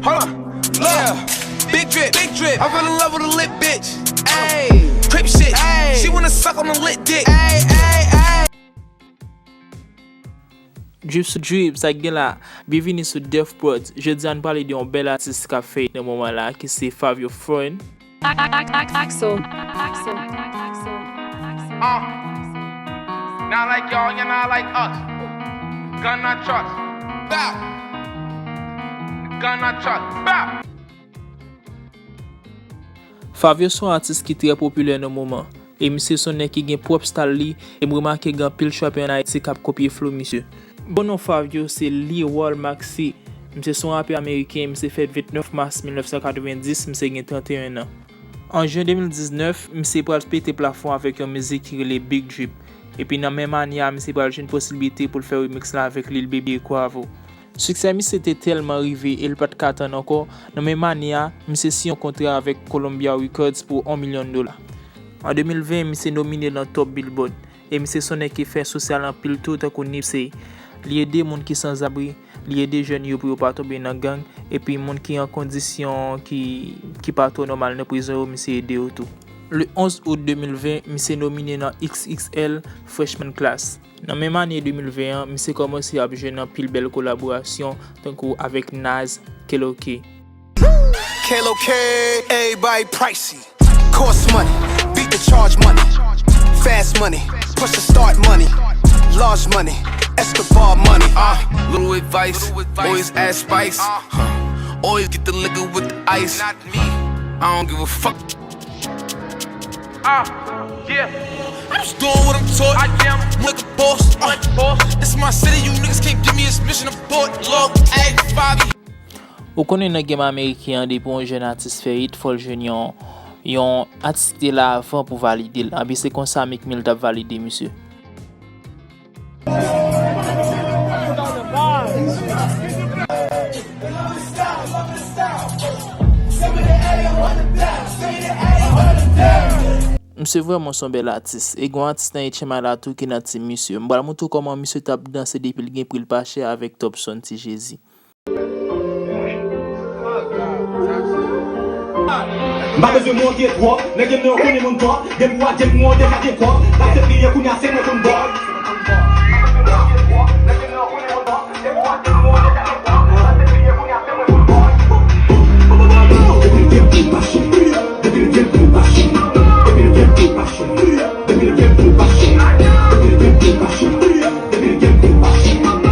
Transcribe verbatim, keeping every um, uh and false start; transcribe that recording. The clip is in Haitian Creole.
Hold on. Look. Yeah. Big drip, big drip. I fell in love with a lit bitch. Ayy. Crip shit. Ayy. She wanna suck on a lit dick. Ayy, ayy, ayy. Drip sou drip, sa k gen la? Byenvini sou Def Prodz. Jodi a, n prale de yon bèl atis k ap fè hit nan moman la, ki se Fabio Foreign. Axel. Axel. Uh, not like y'all, you're not like us. Gun not trust. Bow. Gun not trust. Bow. Fabio se yon atis ki trè popilè nan moman, e misye se yon nèg ki gen pwòp style li, e m remake gen anpil trapper ann Ayiti k ap kopye flow misye. Bon non Fabio se Leroy Maxi. Misye se yon rapè ameriken, misye fèt vennèf mas mil nèf san katrevenndis, misye gen tranteyen an. An jen de mil diznèf, misye pral pete plafon avèk yon mizik ki rele Big Drip. Epi nan menm ane a, misye pral jwenn posiblite pou l fè remix la avèk Lil Baby e Quavo. Siksè misye te tèlman rive e l pa t ka tann ankò, nan menm ane a, misye siyen yon kontra avèk Columbia Records pou yon milyon dola. An de mil ven, misye nomine nan Top Billboard, e misye se yon nèg ki fè sosyal anpil tou, tankou Nipsey. Li ede moun ki sanzabri, li ede jèn yo pou yo pa tonbe nan gang, epi moun ki an kondisyon ki, ki pa twò nòmal nan prizon yo, misye ede yo tou. Le onz out de mil ven, misye nomine nan X X L Freshman Class. Nan menm ane de mil ven an, misye kòmanse ap jwenn anpil bèl kolaborasyon, tankou avèk Nas, K-Lo K. K-Lo K, everybody pricey. Cost money, beat the charge money. Fast money, push the start money. Large money, Escobar money. Uh, Little advice, always add spice. Huh. Always get the liquor with the ice. I don't give a fuck. Uh, yeah. I'm just doing what I'm taught. I am like a boss. Uh, it's my city, you niggas can't give me this mission abort. Log, hey, Fabi. Ou konnen nan game ameriken an, depi yon jèn atis fè hit, fò l jwenn yon, yon atis ki te la avan pou valide l. Anben se konsa Meek Mill t ap valide misye. Misye vrèman se yon bèl atis. E gen yon atis nan H M I la tou ki nan team misye. M pral montre w kòman misye t ap danse depi l gen pri l pa chè avèk Top Son Ti Jezi. M pa bezwen monte twòp, nèg yo m nan yo konnen moun twòp. Depi w a dim mwen, depi w a gen kòb, l ap fè pliye kounye a se mwen konn